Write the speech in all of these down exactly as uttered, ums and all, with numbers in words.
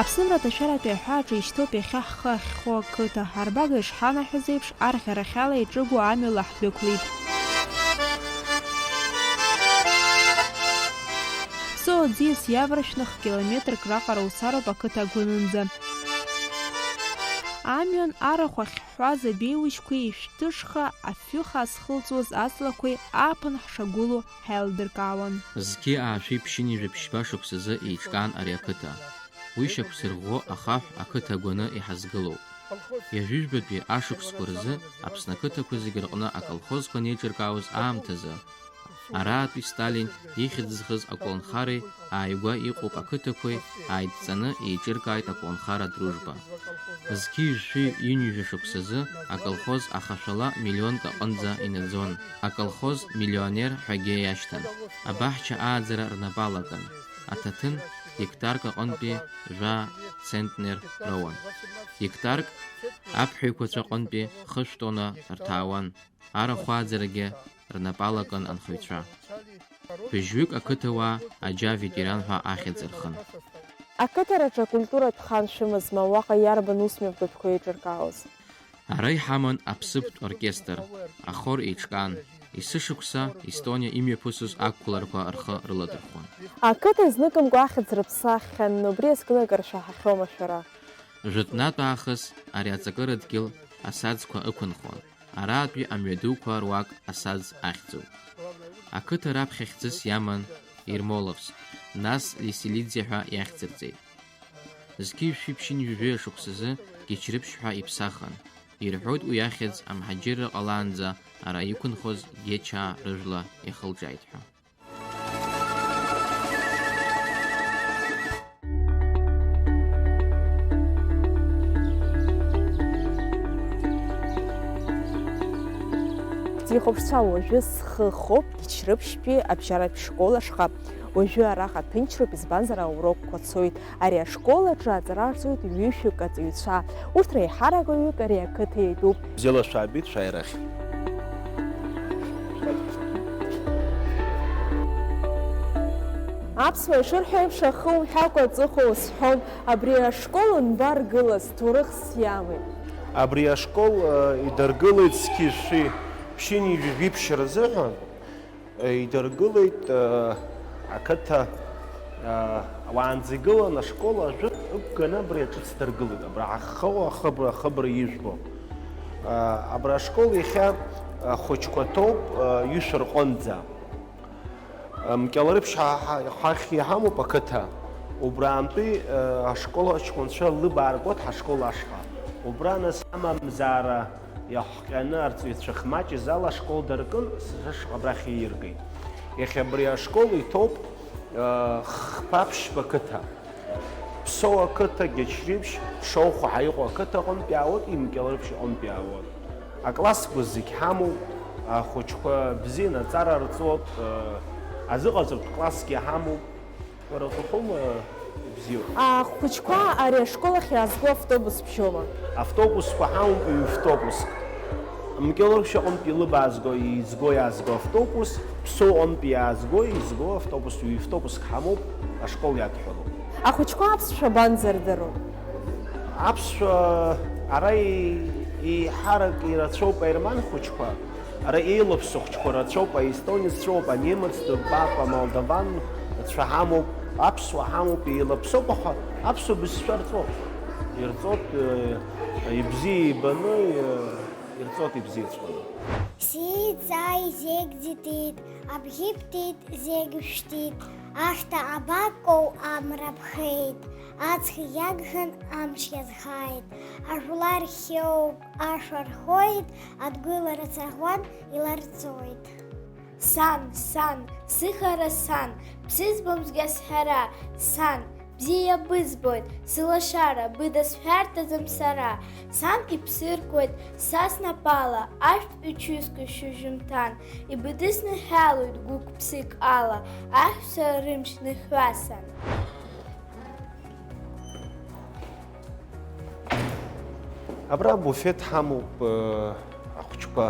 Аԥсымра аҭашәаратәи аҳәааҿы ишьҭоуп иахьа ҳхы ахьхоу ақыҭа. Арбага ишҳанаҳәаз еиԥш, арӷьарахьала иҿыгу амҩала ҳдәықәлеит. Ԥсоу аӡиас иаваршәны х-километрк раҟара уцароуп ақыҭа агәанынӡа. Амҩан арахә ахьҳәаз абеиужьқәеи ишәҭышха афҩы хазхылҵуаз аҵлақәеи ааԥын ҳшагәылоу ҳаилдыркаауан. Зқьи аашәи ԥшьынҩажәи ԥшьба шықәсазы еиҿкаан ари ақыҭа. Уи шьақәзырӷәӷәо ахаҳә ақыҭа агәаны иҳазгылоуп. Ҩажәижәбатәи ашықәсқәа рзы Аԥсны ақыҭақәа зегьы рҟны аколхозқәа анеиҿыркаауаз аамҭазы, араатәи Сталин ихьӡ зхыз аколнхареи ааигәа иҟоуп ақыҭақәеи ааидҵаны еиҿыркааит аколнхара Дружба. Зқьи жәшәи ҩынҩажәа шықәсазы аколхоз ахашәала миллионк аҟынӡа инаӡон. Аколхоз миллионер ҳәагьы иашьҭан. Абаҳча ааӡара рнапы алакын. Аҭаҭын гектарк аҟынтәи жәа центнер роуан. Гектарк аԥҳә еиқәаҵәа аҟынтәи хышә тонна рҭаауан. Арахә ааӡарагьы рнапы алакын анхаҩцәа. Быжьҩык ақыҭауаа аџьа ветеран ҳәа ахьӡ рхын. Ақыҭараҿы акультуратә хан шәымазма, уаҟа иарбан усмҩаԥгатәқәа еиҿыркаауаз? Ара иҳаман аԥсыԥтә оркестр, ахор еиҿкаан, есышықәса Естониа имҩаԥысыз ақәгыларақәа рхы рыладырхәон. Ақыҭа изныкымкәа ахьӡ рыԥсаххьан, убри азкны акыр шәаҳахьоума шәара? Жәытәнатә аахыс ари аҵакыра дгьыл асаӡқәа ықәынхон. Араатәи амҩадуқәа руак асаӡ ахьӡуп. Ақыҭа раԥхьа хьӡыс иаман Ермоловск, нас Леселидзе ҳәа иахьӡырҵеит. Зқьи жәшәи ԥшьынҩажәи шықәсазы Гечрыԥшь ҳәа иԥсахын. Ирҳәоит уи ахьӡ амҳаџьырра ҟалаанӡа ара иқәынхоз Гечаа рыжәла иахылҿиааит ҳәа. Зихәаԥшцәа, уажәы схы хоуп Гечрыԥшьтәи абжьаратә школ ашҟа. Уажәы араҟа ҭынчроуп, избанзар, аурокқәа цоит. Ари ашкол аҿы аҵара рҵоит ҩышәҩык аҵаҩцәа. Урҭ реиҳарак ҩык ари ақыҭа иатәуп. Бзиала шәаабеит, шәааи арахь. Аԥсуа ишырҳәо еиԥш, ахы умҳәакәа аҵыхәа узҳәом. Абри ашкол анбаргылаз, ҭоурыхс иамеи? Абри ашкол, э, идыргылеит зқьи жәшәи ԥшьынҩажәи жәиԥшь рзыҳәан. Идыргылеит, э, ақыҭа, э, уаанӡа игылан ашкол ажәытә ықәганы абри аҿыц дыргылеит, абра ахы-, ахыбра, ахыбра ижәбо. Э, абра ашкол иахьа, э, ахәыҷқәа ҭоуп, э, ҩышә рҟынӡа. Э, Мқьаларыԥшь ҳа-, ҳа-, ҳахь иҳамоуп ақыҭа. Убраантәи, э, ашкол аҷкәынцәа лыбаа ргоит ҳашкол ашҟа. Убра нас амамзаара иаҳҟьаны арҵаҩцәа хмаҷыз ала ашкол даркын, сышҟа абрахь ииргеит. Иахьа абри ашкол иҭоуп, э, хԥа-ԥшьба қыҭа. Ԥсоу ақыҭа, Гечрыԥшь, Ԥшоу-хәаҳа иҟоу ақыҭа аҟынтә иаауеит, Имкьалрыԥшь аҟынтә иаауеит. Аклассқәа зегь ҳамоуп, ахәыҷқәа бзианы аҵара рҵоит, э, азыҟаҵатә классгьы ҳамоуп. Уара уҭахума ибзиоу? Ахәыҷқәа ари ашкол ахь иаазго автобус бжьома? Автобусқәа ҳамоуп, ҩ-автобуск. Мкьылрыԥшь аҟынтә илыбаазго, изго иаазго автобус, Ԥсоу аҟынтә иаазго, изго автобус, ҩ-автобуск ҳамоуп, ашкол иадҳәалоуп. Ахәыҷқәа аԥсшәа банзырдыруа? Аԥсшәа ара и-, еиҳарак ирацәоуп аерман хәыҷқәа. Ара еилаԥсоу хәыҷқәа рацәоуп, аестонеццәоуп, анемеццәоуп, амолдаванцәа ҳамоуп, аԥсуа ҳамоуп, еилаԥсоуп, аха аԥсуа бызшәа рҵоит. Ирҵоит, э, ибзиа ибаны, э, ирҵоит ибзиаҵәҟьаны. Сиҵааи зегь ӡитит, абӷьы ԥҭит, зегь шәҭит, ахьҭа абакоу амра ԥхеит, аҵх иагхын амч иазхааит, ажәлар хиоуп, ашәа рҳәоит, адгәылара ҵаӷәан иларҵоит. Сан, сан, сыхара сан, бсызбом зегь сҳәара, сан, бзиа бызбоит, сылашара, быда сҳәарҭаӡам сара, сан ибсыркуеит, са снапала, ашәҭ ичысқәа шьыжьымҭан, ибыдысныҳәалоит гәык-ԥсык ала, аҳәса рымч ныҳәасаны. Абра буфеҭ ҳамоуп, э, ахәыҷқәа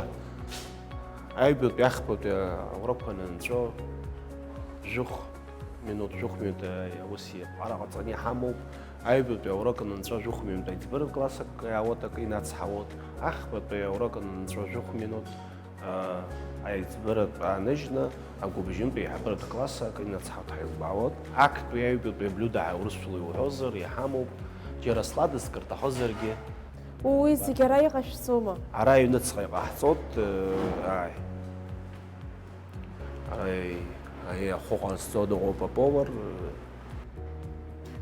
аҩбатәи ахԥатәи аурокқәа анынҵәо, жәохә минуҭ, жәохә минуҭ, э, аус иаԥҟара ҟаҵаны иҳамоуп. Аҩбатәи аурок анынҵәа жәохә минуҭ аиҵбыратә класс акы иаауеит, акы инацҳауеит. Ахԥатәи аурок анынҵәа жәохә минуҭ, аа, аиҵбыратә ааныжьны, агәыбжьынтәи аиҳабыратә класс акы инацҳауеит ҳәа илбаауеит. Актәи аҩбатәи аблюдо ҳәа урысшәала иуҳәозар, иҳамоуп, џьара сладызкыр рҭахызаргьы. Уи зегь ара иҟашәҵома? Ара аҩныҵҟа иҟаҳҵоит, ааи. Аи, аи, ахәы ҟазҵо дыҟоуп аповар.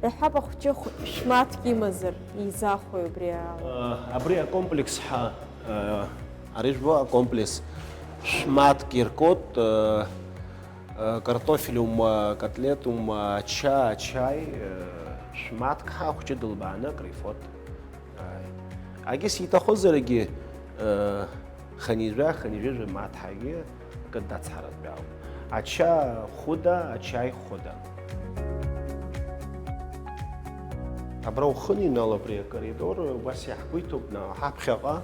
Иаҳҳәап, ахәыҷы хә-, шә-мааҭк имазар, изахәои убри ала? Э, абри акомплекс ҳа, э, ари жәбо акомплекс шә-мааҭк иркуеит, э, э, картофель ума, котлет ума, ача, ачаи, э, шә-мааҭк ҳа ахәыҷы дылбааны акрифоит. Ааи. Агьыс иҭахызаргьы, э, хынҩажәа, хынҩажәи жәа мааҭ ҳәагьы акы дацҳаратәы ауп. Ача хәыда, ачаи хәыда. Абра ухынҩнал абри акоридор, убас иаҳгәеиҭоуп, наҟ ҳаԥхьаҟа,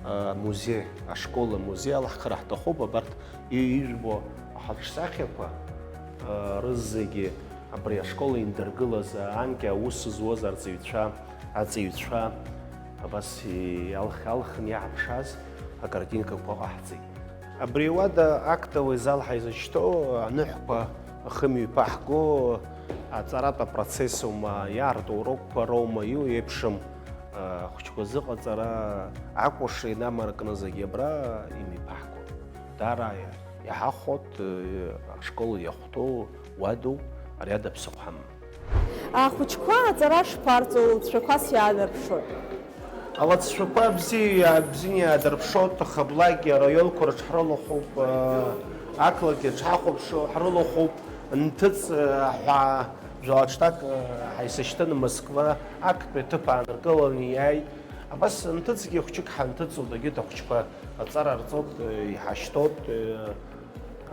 э, музеи, ашкол амузеи алаҳхара ҳҭахуп, абарҭ и-, ижәбо аҳаҿсахьақәа, э, рызегьы абри ашкол индыргылаз, анкьа аус зуаз арҵаҩцәа, аҵаҩцәа абас иалх-, алхны иааҳԥшааз акартинкақәа ҟаҳҵеит. Абри ауада актовый зал ҳаизышьҭоу аныҳәқәа ахымҩаԥаҳго аҵаратә апроцесс аума, иаарту урокқәа роума, иу еиԥшым, ахәыҷқәа зыҟаҵара, акәашара инамаркны зегьы абра имҩаԥаҳгон. Даара иаҳахәот, ашкол иахәҭоу уадоуп, ари ада ԥсыхәа ҳамам. Ахәыҷқәа аҵара шԥарҵо, лҵшәақәас иаадырԥшуеит? Алҵшәақәа бзиа, бзианы иаадырԥшуеит, Хаблагьы араионқәа рҿы ҳрылахәуп, ақалақь аҿы ҳахәаԥшуа ҳрылахәуп, нҭыҵ ҳәа жәлар ҽнак ҳаисышьҭын Москва, актәи аҭыԥ ааныркыланы иааит. Абас нҭыҵгьы хәҷык ҳанҭыҵуеит, егьырҭ ахәҷқәа аҵара рҵоит, иҳашьҭоуп,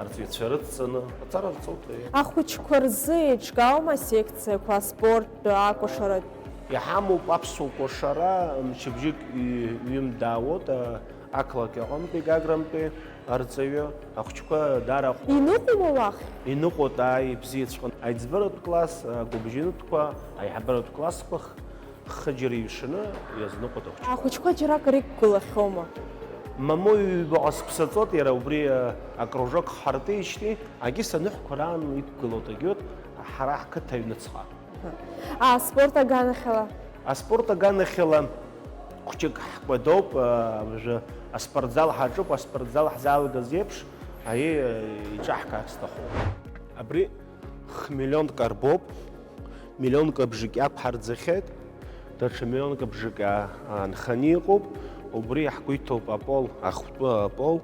арҵаҩцәа рыдҵаны аҵара рҵоит. Ахәыҷқәа рзы еиҿкаауама асекциақәа, аспорттә, акәашаратә? Иҳамоуп аԥсуа кәашара, мчыбжьык ҩ-, ҩымдаауеит, ақалақь аҟынтәи, Гагрантәи арҵаҩы, ахәҷқәа даара ҟәыд. Иныҟәома уахь? Иныҟәоит, ааи, ибзиаҵәҟьаны. Аиҵбыратә класс, агәыбжьынтәқәа, аиҳабыратә классқәа х-, хыџьара иҩшаны иазныҟәоит ахәҷқәа. Ахәыҷқәа џьаракыр иқәгылахьоума? Мамоу ҩбаҟа сықәсаҵоит, иара убри, а, акружок ҳартижьҭеи, агьыс аныҳәқәа раан иқәгылоит, агьоит, ҳара ҳқыҭа аҩныҵҟа. А, аспорт аганахьала? Аспорт аганахьала хәҷык ҳкәадоуп, а, уажәы аспортзал ҳаҿуп, аспортзал ҳзаалгаз еиԥш, аиеи, а, иҿаҳкаар сҭахуп. Абри хмиллионк арбоуп, миллионк абжак иақәҳарӡахьеит, даҽа миллионк абжак, а, аанханы иҟоуп, убри иаҳгәеиҭоуп апол, ахәтәы апол,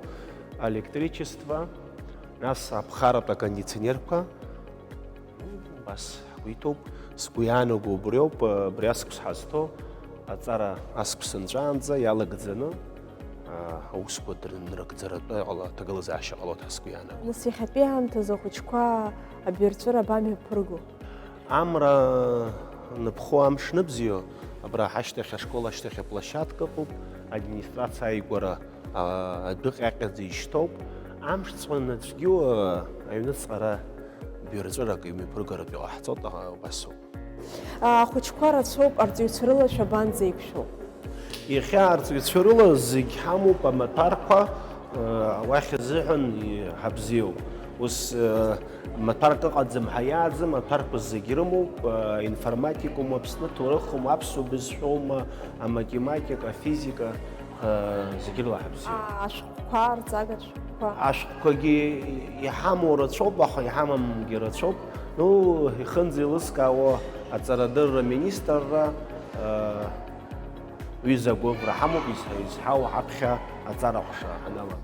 аелектричество, нас аԥхаратә акондиционерқәа. Убас ҳгәы иҭоуп, сгәы иаанаго убриоуп, абри аҵкыс ҳазҭо, аҵара аҵкыс нҵәаанӡа иалагӡаны, аа, аусқәа дырнрыгӡаратәы иҟала-, аҭагылазаашьа ҟалоит ҳәа сгәы иаанагоит. Нас иахьатәи аамҭазы ахәыҷқәа абирҵәыра абамҩаԥырго? Амра ныԥхо амш ныбзио, абра ҳашьҭахь ашкол ашьҭахь аплощадка ыҟоуп, администрациа ааигәара, аа, адәы ҟьаҟьаӡа ишьҭоуп. Амшҵәҟьа нацәгьоу, аа, аҩныҵҟа ара бирҵәырак имҩаԥыргаратә иҟаҳҵоит, аха убасоуп. Ахәыҷқәа рацәоуп, арҵаҩцәа рыла шәабанӡа иқәшәоу? Иахьа арҵаҩцәа рыла зегь ҳамоуп, амаҭәарқәа, уахь азыҳәан ҳабзиоуп. Ус, маҭәарк ыҟаӡам ҳәа иааӡам, амаҭәарқәа зегь рымоуп, информатикоума Аԥсны, ҭоурыхума, аԥсуа бызшәоума, аматематика, афизика, зегь рыла ҳабзиоуп. Ашәҟәқәа, арҵага шәҟәқәа? Ашәҟәқәагьы иҳамоу рацәоуп, аха иҳамамгьы рацәоуп. Ну, ихынӡа еилыскаауа аҵарадырра аминистрра, э, ҩыза агәыӷра ҳамоуп, изҳа-, изҳау ҳаԥхьа аҵара ҟәша ҳаналага.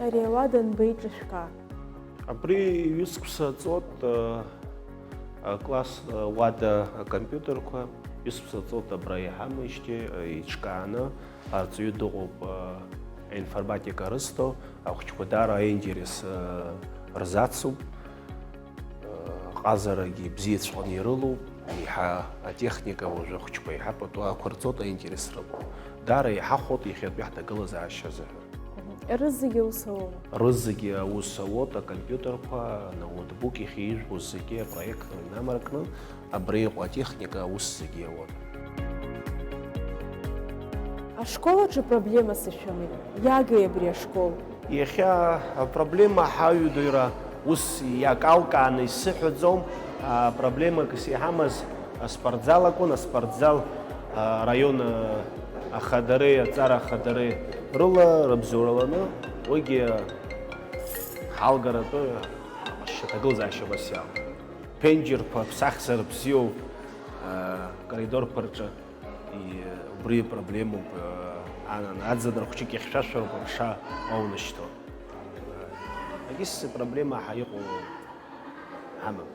Ари ауада анбеиҿышәкаа? Абри ҩысықәса ҵуеит, э, акласс, э, уада акомпиутерқәа, ҩысықәса ҵуеит абра иҳамеижьҭеи, э, иҿкааны, арҵаҩы дыҟоуп, э, аинформатика рызҭо, ахәыҷқәа даара аинтерес, э, рзацуп, э, ҟазарагьы бзиаҵәҟьаны ирылоуп. Еиҳа атехника уажәы ахәыҷқәа еиҳа пату ақәырҵоит, аинтерес рымоуп. Даара еиҳахәоит иахьатәи ҳҭагылазаашьа азыҳәан. Рызегьы аус ауоума? Рызегьы аус ауоит, акомпиутерқәа, аноутбук, иахьа ижәбо зегьы апроектқәа инамаркны, абри иҟоу атехника аус зегьы ауеит. Ашкол аҿы проблемас ишәымеи? Иагеи абри ашкол? Иахьа апроблема ҳаҩадоира ус иакалкааны исыҳәаӡом. Апроблемакс иҳамаз аспортзал акәын, аспортзал араион ахадареи аҵара ахадареи рыла рыбзоураланы, уигьы ҳалгаратәы аҟазшьа аҭагылазаашьа абас иалан. Ԥенџьырқәа, ԥсахзар бзиоу, коридорқәа рҿы. И убри проблемоуп, э, ан-, аӡынра хәҷык ихьшәашәароуп аԥша уаунашьҭуа. Егьыс проблема ҳа иҟоу ҳамам.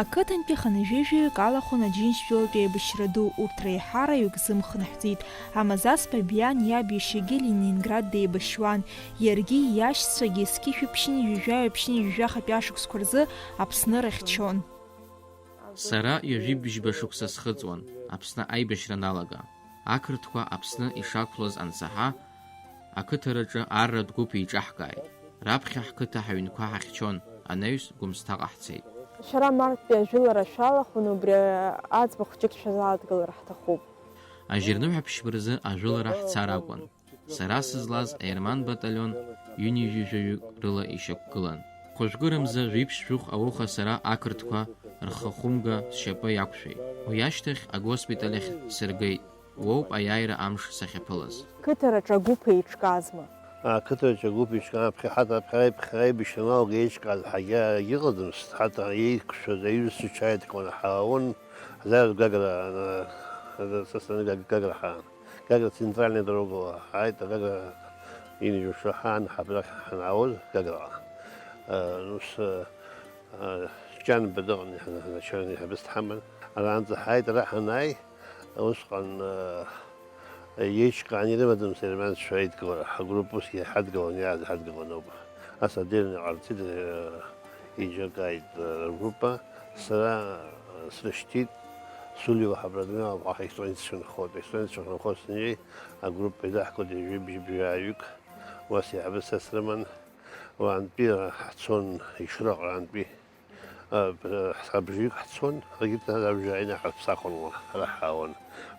Ақыҭантәи хынҩажәаҩык алахәын Аџьынџьтәылатәи аибашьра ду, урҭ реиҳараҩык зымхынҳәӡеит. Амазас Бабиан иаб иашьагьы Ленинград деибашьуан, иаргьы иашьцәагьы зқьышәи ԥшьынҩажәи жәаҩа ԥшьынҩажәи жәахатәи ашықәсқәа рзы Аԥсны рыхьчон. Сара ҩажәи бжьба шықәса схыҵуан, Аԥсны аибашьра аналага. Ақырҭқәа Аԥсны ишақәлоз ансаҳа, ақыҭараҿы арратә гәыԥ еиҿаҳкааит. Раԥхьа ҳқыҭа ҳаҩнқәа ҳахьчон, анаҩс Гәымсҭаҟа ҳцеит. Шәара Марттәи ажәылара шәалахәын, убри аӡбахә хәҷык шәазааҭгылар ҳҭахуп. Ажьырныҳәа ԥшьба рзы ажәылара ҳцар акәын. Сара сызлаз аерман баталион ҩынҩажәижәаҩык рыла ишьақәгылан. Хәажәкырамза жәиԥшь-жәохә ауха сара ақырҭқәа рхахәымга сшьапы иақәшәеит. Уи ашьҭахь агоспиталь ахь сыргеит. Уоуп аиааира амш сахьаԥылаз. Қыҭараҿы агәыԥ еиҿказма? Ақыҭараҿы агәыԥ еиҿкаан, аԥхьа ҳаҭ-, аԥхьа аиб-, аибашьра аналага еиҿкааз ҳагьа иҟаӡамызт, ҳаҭ-, еиқәшәаз аҩызцәа ҽааиҭкаауан, ҳаауан, ҳзааиртә Гагра, ана, ана, са саны Гаг-, Гагра ҳаан. Гагра центральная дорогала ҳааит, Гагра инжәаша ҳаан, ҳабрахь ҳанаауаз Гаграҟа. Э, ус, э, э, Ҷанба дыҟан, иҳа-, ҳначальник ҳабыс дҳаман. Араанӡа ҳааит, ара ҳанааи, усҟан, э, еиҿкаан ирымаӡамызт аерманцәа аидгылара, ҳгрупп усгьы ҳадгылан, иааз ҳадгылан ауп. Ас адырны ҟарҵеит, э, еиҿакааит, э, ргруппа, сара, э, срышьҭит, Сулио ҳабрадмиа уаҟа ҳаистонеццәа нхоит, аистонеццәа нхо снеи, агруппа идаҳкуеит ҩажәи бжьбжьааҩык, уа сеиҳабыс са срыман, уаантәи ҳцон Ешыраҟантәи. Аб-, ҳабжаҩык ҳцон, егьырҭ абжа аҩны ҳаԥсахуан, ҳара ҳаауан.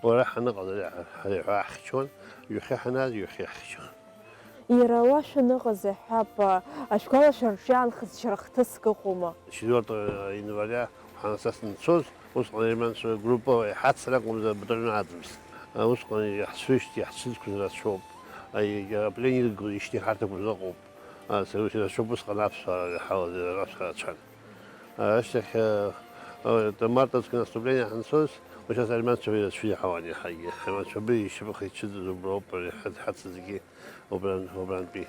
Уара ҳаныҟаз ари ҳа-, ҳара иҳәа ҳхьчон, ҩахьа ҳанааз ҩахьа ҳхьчон. Иара уа шәаныҟаз иаҳҳәап, а, шәгәалашәараҿы иаанхаз џьара хҭыск ыҟоума? Четвёртого января ҳанасас нцоз, усҟан аерманцәа группа иҳацыр акәымзар, батальон аӡамызт. А, усҟан иаҳцәышьҭ-, иаҳцәыӡқәаз рацәоуп. А, егьа апленирқәа ишьҭихарҭақәаз ыҟоуп. А, сара ус ирацәоуп, усҟан аԥсуаа иҳауаз, аԥсуаа рацәан. Ашьҭахь, э, э, март азқәа наступление ҳанцоз, уи шьас аерманцәа ирацәа иаҳауан иаҳагьы. Аерманцәа абри ишьапыхеи ицәыӡыз уброуп, ари ҳа-, ҳацызгьы убран-, убрантәи.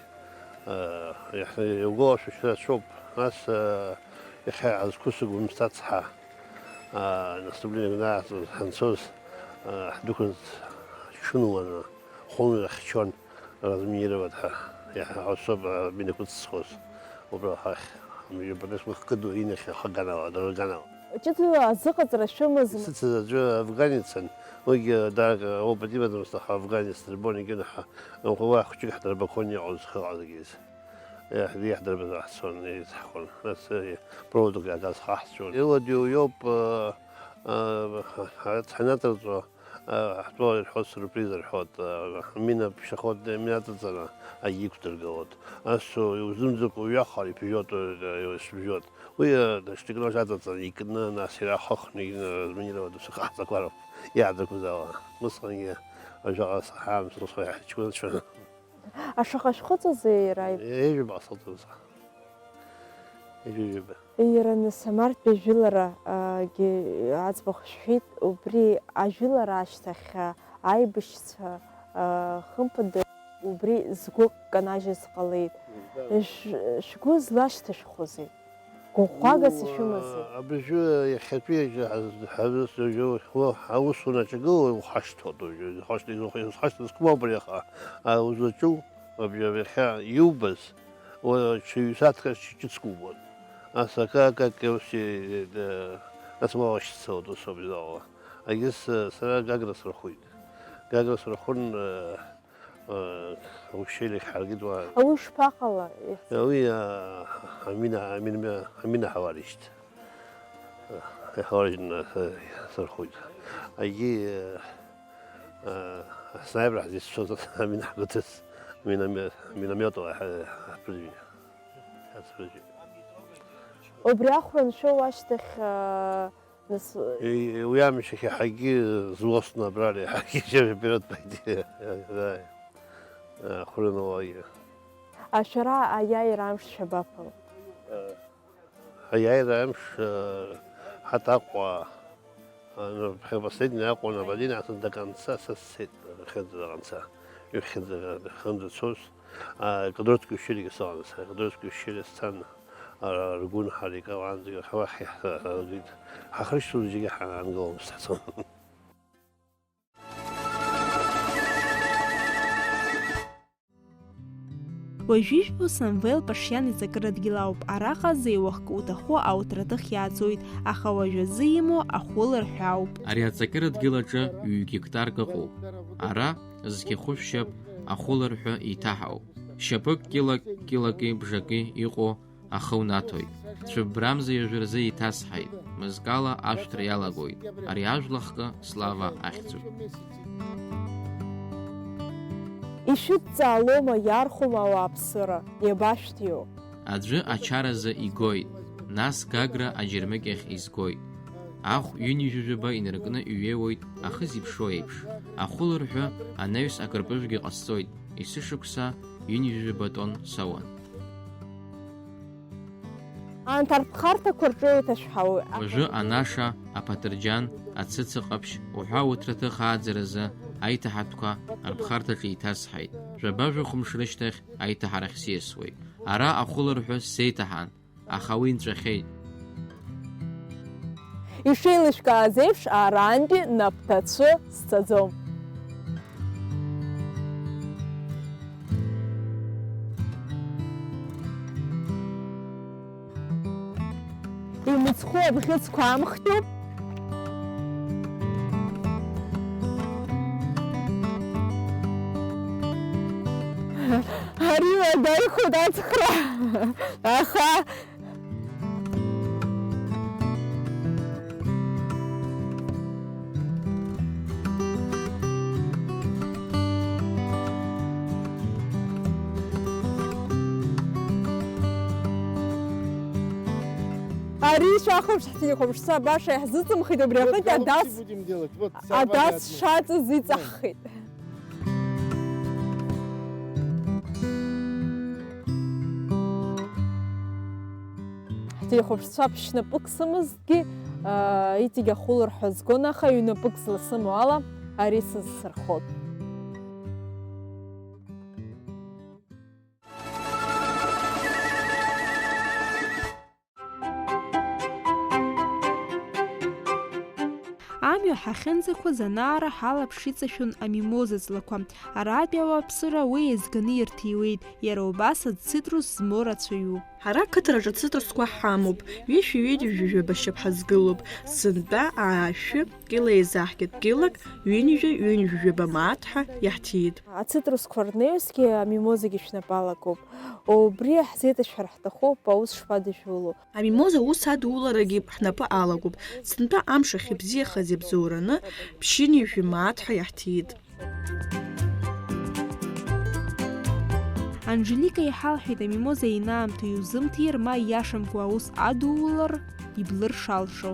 Э, иаҳ-, иугәалашәо шәара шәоуп. Нас, э, иахьа азқәысыгәымсҭа цҳа, э, наступление гәнаҳаҵәҟьа ҳанцоз, э, ҳдәықәын ҽынланы, хәымз ҳчон. Разминировать ҳәа, иаҳҳәо соуп, аминақәа ыцызхуаз. Убра ҳахь, амҩаԥгатәи сгәы хкыдуа инахьхьи ахаганала, дара рганала. Ҷыдала азыҟаҵара шәымазма? Исыцыз аӡәы афганецын, уигьы дарак опыт имаӡамызт, аха афганец дырбон егьынаҳа, уа хәҷык ҳдырбақәон иҟаз, хыҟазгьы. Иаҳ-, иаҳдырбаз ҳцон, еицҳхон. Нас, э, проводук иагаз хаҳҵәон. Иладиу иоуп, э, э, ҳа-, ҳа-, ҳанаҵырҵо, Ҳтәала ирҳәоит, сюрприз рҳәоит, амина пешеходная мина аҵаҵаны агьи иқәдыргылоит. Ас иузымдыркәа уҩахар, ибжьоит, ибжьоит. Уи, э, шьҭыкнажә аҵаҵаны икны, нас ирахыхны, икны, разминировать, ус иҟаҳҵақәароуп, иаадыргәыз ала. Усҟангьы ажәаҟа саҳаам, сусқәа иаҳчгәынцәаны. Ашаҟа шәхыҵызеи иара? Ҩажәаба схыҵуан сара. Ҩажәаба. Иара нас амарттәи ажәылара, а, гьы аӡбахә шәҳәеит, убри ажәылара ашьҭахь, а, аибашьцәа, а, хымԥада убри згәы канажьыз ҟалеит. Мм, да. Шә-, шәгәы злашьҭышәхозеи? Гәыӷәӷәагас ишәымазеи? Уа, абыржәы иахьатәи аҿы ҳаз-, ҳазусҭ-, уажәы уа аусураҿы гылоу ухашҭуеит уажәы, ухашҭ-, изух-, изхашҭыз қәмоуп ари аха, а, узлаҿу Абри иахьа иубаз, уа, ҽа ҩ-сааҭк ҿыцк убон. Ас акы, акы, акы, ус, э, э, ас ма уашьцылт, ус ауп изаауа. Агьыс, э, сара Гагра сырхәит. Гагра сырхәын, э, э, ушьшьеилахь ҳаргеит уа. Ауи шԥаҟала? Уи, э, амина, амина, амина ҳауарышьҭ. Иҳауарыжьны, э, сырхәит. Агьи, э, э, аснаипер ҳзицәшәоз амин ҳгәыҭыц, миноме-, минометла ҳа-, ҳаԥыржәеит. Ҳацәыржәеит. Убри ахәра аншәо ашьҭахь, э, нас, И-, уи амшахь иаҳагьы злостно брали, иаҳагьы вперед пойти. Да. Э, хуры новое. А шәара аиааира амш шәабаԥало? Э, Аиааира амш, э, ҳаҭ Аҟәа, э, последний Аҟәа нападение ас до конца са сцеит, хьыӡла конца. Ҩхьыӡла, хьымӡа цоз, а, Кадырское ущелье сыҟан, са Кадырское ущелье сцан, а, ргәы нҳарикаауан, зегьы ҳа уахь иаҳ-, ҳа-, ҳа-, ҳахрышьҭуан, зегьы ҳаангыломызт ҳцон. Уажәы ижәбо Самвел Пашиан иҵакыра дгьыл ауп. Араҟа зеиуахк уҭаху ауҭраҭых иааӡоит, аха уажәазы имоу ахәыларҳәа ауп. Ари аҵакыра дгьыл аҿы ҩ-гектарк ыҟоуп. Ара зқьы хәышә шьап ахәыларҳәа еиҭаҳауп. Шьапык кьылак, кьылаки бжаки иҟоу ахы унаҭоит. Цәыббрамза ҩажәа рзы еиҭасҳаит, мызкала ашәҭра иалагоит. Ари ажәлахкы Слава ахьӡуп. Ишәыдҵаалома, иархәома ауааԥсыра, иабашәҭиуа? Аӡәы ачаразы игоит, нас Гагра аџьармыкьахь изгоит. Ахә ҩынҩажәижәаба инаркны иҩеиуеит ахы зеиԥшроу еиԥш. Ахәыларҳәы анаҩс акырпыжәгьы ҟасҵоит, есышықәса ҩынҩажәижәаба тонн соуан. Анҭ арԥхарҭақәа рҿы еиҭашәҳауеит. Уажәы анаша, аԥаҭырџьан, ацыцыҟаԥшь уҳәа ауҭраҭых ааӡаразы аиҭаҳатәқәа рԥхарҭаҿы еиҭасҳаит. Жәаба-жәохә мшы рышьҭахь аиҭаҳарахь сиасуеит. Ара ахәыларҳәы сзеиҭаҳан, аха уи нҵәахьеит. Ишеилышәкааз еиԥш, арантәи напҭацәы сцаӡом. Имыцхәу абӷьыцқәа амхтәуп. Ари уадаҩхоит ацхра, аха Ари шәахәаԥш, ҳтелехәаԥшцәа баша иаҳзыҵымхит, убри аҟынтә адас, адас шаҵаз иҵаҳхит. Ҳтелехәаԥшцәа ԥшьнапык сымазҭгьы, аа, иҵегь ахәыларҳәа згон, аха ҩнапык зласымоу ала ари сызсырхот. Амҩа ҳахьынӡақәыз анаара ҳалаԥш иҵашәон амимоза ҵлақәа. Аратәи ауааԥсыра уи еизганы ирҭиуеит, иара убас ацитрус змоу рацәаҩуп. Ҳара ақыҭараҿы ацитрусқәа ҳамоуп, ҩышәи ҩынҩажәи жәаба шьап ҳазгылоуп, сынтәа аашәы кьыла еизаҳкит, кьылак ҩынҩажәи ҩынҩажәи жәаба мааҭ ҳәа иаҳҭиит. Ацитрусқәа рнаҩсгьы амимозагьы шәнапы алакуп. Убри ҳзеиҭашәҳәар ҳҭахуп, аус шԥадыжәуло. Амимоза ус адуларагьы ҳнапы алакуп. Сынтәа амш ахьыбзиахаз иабзоураны, ԥшьынҩажәи мааҭ ҳәа иаҳҭиит. Анжелика иҳалҳәеит, амимоза инаамҭоу иузымҭир, ма ииашамкәа аус адуулар, иблыр шалшо.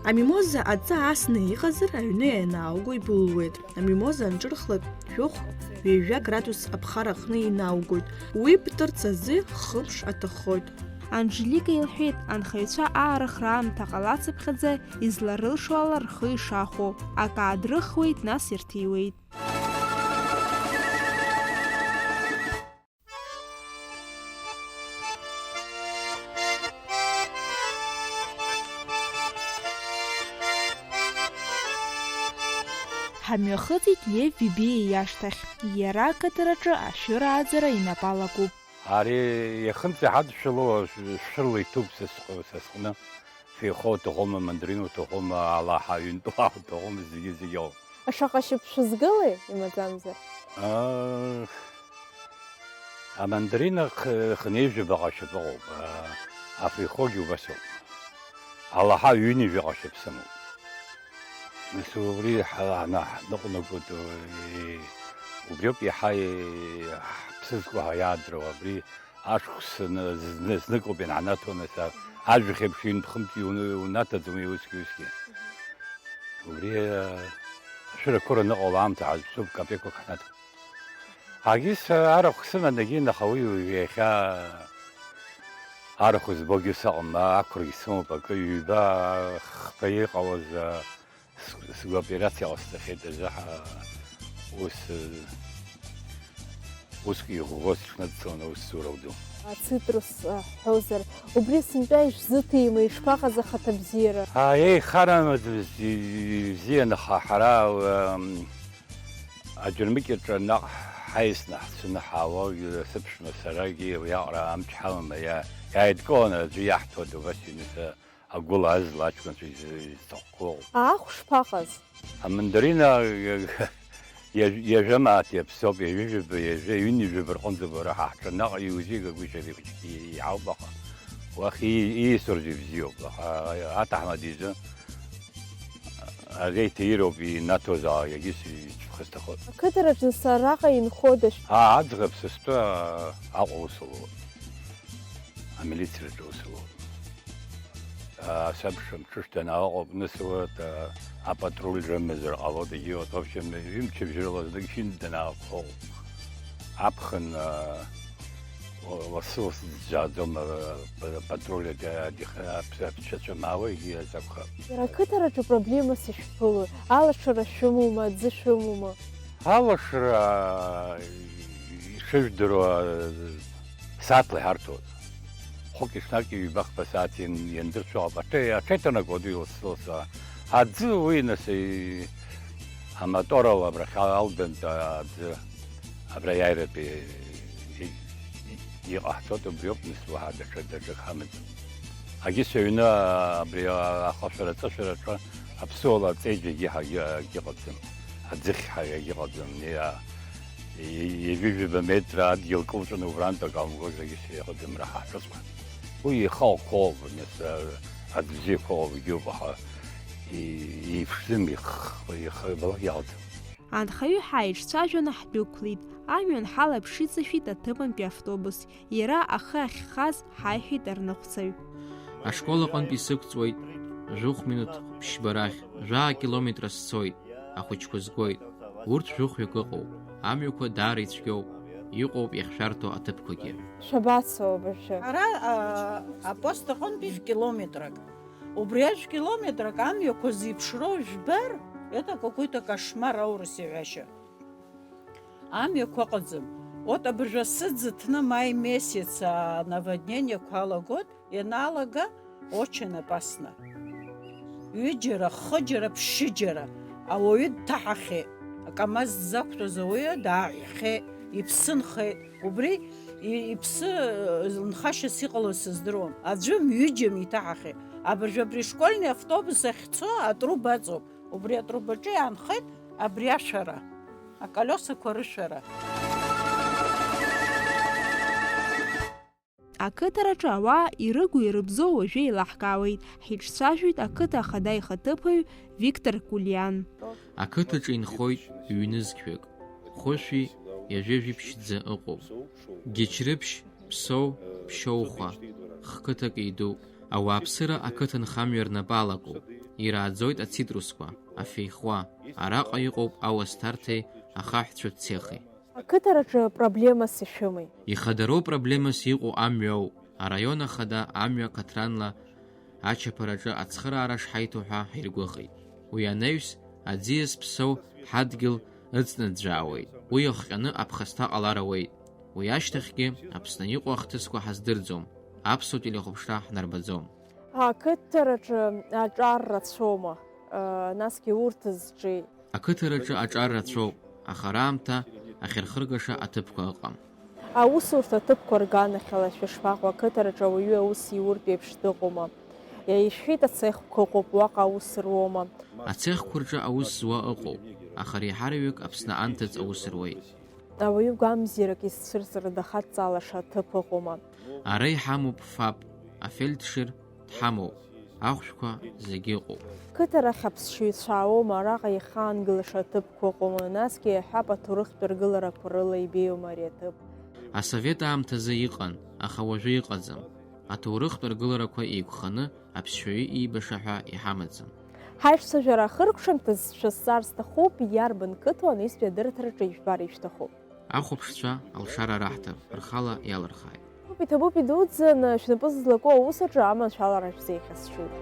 Амимоза аҵа асны иҟазар, аҩны ианаауго ибылуеит. Амимоза анҿырхлак, жәохә, ҩажәа градус аԥхара аҟны инаугоит. Уи птырц азы хымш аҭаххоит. Анжелика илҳәеит, анхаҩцәа аарыхра аамҭа ҟалацыԥхьаӡа изларылшо ала рхы ишахәо, акы аадрыхуеит, нас ирҭиуеит. Амҩахыҵит Лев Бибиа иашьҭахь. Иара ақыҭараҿы ашәырааӡара инапы алакуп. Ари иахынӡа ҳадшәылоу шәырла иҭәуп са сҟ-, са сҟны. Феихо уҭахума, мандарин уҭахума, алаҳа, ҩынтәла уҭахума, зегьы-зегьы ауп. Шаҟа шьапы шәызгылеи, имаӡамзар? Аа, амандарина х-, хынҩажәаба ҟашьап ыҟоуп, аа, афеихогьы убас ауп. Алаҳа ҩынҩажәа ҟашьап сымоуп. Нас убри ҳа-, ҳна-, ҳныҟәнагоит, э, убриоуп иаҳа, э, ҳԥсы зқәу ҳәа иаадыруа, абри ашықәс зны, зны, зныкоуп ианҳанаҭо, нас, а-, ажәахь еиԥш ҩынтә-хынтә иуны-, иунаҭаӡом, усгьы, усгьы. Убри, э, ашәырақәа раныҟало аамҭа ҳазԥсуп, капеқәак ҳнаҭом. Агьыс арахә сыман егьин, аха уи иахьа арахә збогьы сыҟам, ақәрагь сымоуп, акы ҩба хԥа иҟалаз, а, с-, сгәы операциа ҟасҵахьеит азы ҳа-, ус, э, уск иӷәӷәоз шәнадҵон аусзура уду. Ацитрус, а, ҳҳәозар, убри сынтәа ишәзыҭима, ишԥаҟаз ахаҭабзиара? Ааи, еихарамыӡбыз, ибзиан, аха ҳара, ам, аџьармыкьаҿы наҟ ҳаисны ҳцәаны ҳаауа, сыԥшәма сарагьы уиаҟара амч ҳамам, иа-, иааидкыланы аӡәы иаҳҭоит, убас иныҳәа агәыла азла аҷкәынцәа изы-, изҭахқәоу. Аахә шԥаҟаз? Амандарина, иа-, иа-, ҩажәа мааҭ иаԥсоуп, ҩажәижәаба, ҩажәа, ҩынҩажәаба рҟынӡа бара ҳа ҳҿы наҟ иузигагәышьар ихәыҷгьы иҳауп, аха уахь ии-, ииасыргьы бзиоуп, аха аҭаҳмада изы ари иҭаироуп инаҭозаалак, егьыс ицәхысҭахоит. Ақыҭараҿы нас араҟа инходашь? Аа, аӡӷаб сыстәы, аа, Аҟәа усура. Амилициаҿы усура. Аа, сабша мҽышҭа наҟ аҟны сылоит, аа, апатруль рымазар ҟалоит, егьиуеит, в общем, ҩымчыбжьа рыла знык шьынд данаақәхо. Аԥхын, аа, ла-, лассы-лассы дӡәӡәаӡом, аа, па-, патруль ади-, адих-, аԥ-, аԥсшьацәа маауа егьи азакәхап. Иара ақыҭараҿы проблемас ишәԥылои? Алашара шәымоума, аӡы шәымоума? Алашара, аа, ишыжәдыруа, сааҭла иҳарҭоит. Хәыки ҽнаки ҩба-хԥа сааҭ иан-, иандырцәо ауп. Аҽеи-, аҽеиҭанакуа ду илассы-лассы. Аӡы уи, нас, и-, амотор ала абрахь алдантә аӡы абра иааиратәи и-, и-, иҟаҳҵоит, убриоуп, нас, уаҳа даҽа, даҽак ҳамаӡам. Агьыс аҩны абри ахашәара-ҵашәараҿы аԥсуала аҵеиџь агьы-, агьы-, агьыҟаӡам, аӡыхь ҳа-, агьыҟаӡам, иа-, и-, ҩажәижәаба метра адгьыл кылҵәаны убрантә акы аумгозаргьы сеиҳаӡам, раҳа ҳҿыцәҟа. Уи ихы алхоуп, нас, а-, аӡә бзиақәа ыҟоуп, егьиуп, аха и-, иеиԥшӡам, их-, ихы балак иалӡам. Анхаҩы ҳаиҿцәажәаны ҳдәықәлеит, амҩан ҳалаԥш иҵашәеит аҭыԥантәи автобус. Иара ахы ахьхаз ҳаиҳәеит арныҟәцаҩ. Ашкол аҟынтә исықәҵуеит, жәохә минуҭ ԥшьба рахь, жәаа километра сцоит, ахәыҷқәа згоит. Урҭ жәохәҩык ыҟоуп, амҩақәа даара ицәгьоуп, иҟоуп иахьшәарҭоу аҭыԥқәагьы. Шәабацо абыржәы? Ара, а, апост аҟынтәи жәкилометрак. Убри ажәкилометрак амҩақәа зеиԥшроу жәбар, это какой-то кошмар, аурыс иҳәашьа. Амҩақәа ыҟаӡам. Вот абыржәы асы ӡыҭны май месяц, а, наводнениақәа алагоит, ианалага, очень опасно. Ҩыџьара, хыџьара, ԥшьыџьара ауаҩы дҭаҳахьеит. АКамаз дзақәтәаз ауаҩы дааҳәхьеит, иԥсы нхеит. Убри и-, иԥсы, э, нхашьас иҟалаз сыздыруам. Аӡәым, ҩыџьам иҭаҳахьеит. Абыржәы абри школьный автобус ахьцо атруба ыҵоуп. Убри атрубаҿы иаанхеит абри ашәара, аколиосақәа рышәара. Ақыҭараҿы ауаа ирыгу-ирыбзоу уажәы еилаҳкаауеит, ҳиҿцәажәоит ақыҭа ахада ихаҭыԥуаҩ Виктор Кулиан. Ақыҭаҿы инхоит ҩнызқьҩык, хәышәи ҩажәи жәиԥшь ӡы ыҟоуп. Гьычрыԥшь, Ԥсоу, Ԥшьоухәа, хқыҭак еидуп. Ауааԥсыра ақыҭанхамҩа рнапы алакуп, ирааӡоит ацитрусқәа, афеихуа, араҟа иҟоуп ауасҭарҭеи ахаҳәцәа цехи. Ақыҭараҿы проблемас ишәымеи? Ихадароу проблемас иҟоу амҩа ауп, араион ахада амҩа каҭранла ачаԥараҿы ацхыраара шҳаиҭо ҳәа ҳиргәыӷит. Уи анаҩс, аӡиас Ԥсоу ҳадгьыл ыҵнаӡәӡәаауеит, уи иахҟьаны аԥхасҭа ҟалар ауеит. Уи ашьҭахьгьы Аԥсны иҟоу ахҭысқәа ҳаздырӡом, аԥсуа телехәаԥшра ҳнарбаӡом. Ақыҭараҿы аҿар рацәоума? Насгьы урҭ зҿи? Ақыҭараҿы аҿар рацәоуп, аха раамҭа ахьырхыргаша аҭыԥқәа ыҟам. Аусурҭа аҭыԥқәа рганахьала шәышԥаҟоу, ақыҭараҿы ауаҩы аус иуртә еиԥш дыҟоума? Ишәҳәеит, ацехқәа ыҟоуп, уаҟа аус руоума? Ацехқәа рҿы аус зуа ыҟоуп, аха реиҳараҩык Аԥсны анҭыҵ аус руеит. Ауаҩы гәамзирак изцәырҵра дахадҵаалаша аҭыԥ ыҟоума? Ара иҳамоуп ФАП, афельдшер дҳамоуп, ахәшәқәа зегьы ыҟоуп. Қыҭарахь аԥсшьаҩцәа аауоума, араҟа ихаангылаша аҭыԥқәа ыҟоума, насгьы иаҳҳәап, аҭоурыхтә ргыларақәа рыла ибеиоума ари аҭыԥ? Асовет аамҭазы иҟан, аха уажәы иҟаӡам. Аҭоурыхтә ргыларақәа еиқәханы аԥсшәаҩы иибаша ҳәа иҳамаӡам. Ҳаиҿцәажәара ахыркәшамҭаз шәызҵаар сҭахуп, иарбан қыҭоу анестәи адырраҭараҿы ижәбар ишәҭаху? Ахәаԥшцәа алшара раҳҭап, рхала иалырхааит. Иҭабуп, иҭабуп, идуӡӡаны шәнапы зызлаку аус аҿы аманшәалара шәзеиӷьасшьоит.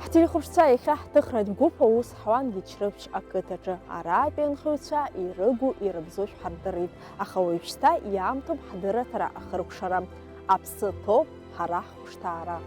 Ҳтелехәаԥшцәа, иахьа ҳҭыхратә гәыԥ аус ҳуан Гьечрыԥшь ақыҭаҿы. Араатәи анхаҩцәа ирыгу, ирыбзоу шәҳардырит, аха уажәшьҭа иаамҭоуп ҳдырраҭара ахыркәшара. Аԥсы ҭоуп ҳара ҳхәышҭаара.